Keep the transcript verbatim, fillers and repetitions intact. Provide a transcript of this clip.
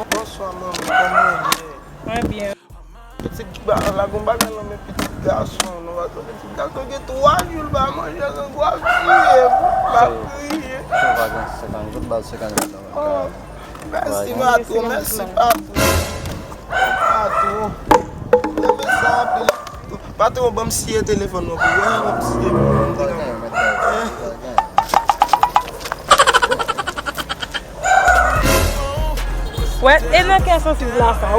Bonswa, manmi, kòman w ye? Mwen byen. Pitit ba-, la gon bagay nan men pitit gason, nou pa tande pitit gason gen twa jou l pa manje, grangou ap tiye m, l ap kriye. Ou pa gen senkant goud, ba l senkant goud la. Oh, mèsi, patwon, mèsi, patwon. Patwon. Mwen renmen sa anpil. Patwon, ban m siye telefòn nan pou wè, ban m siye pou mwen te ka. Wè, e nan kè sansiz la sa.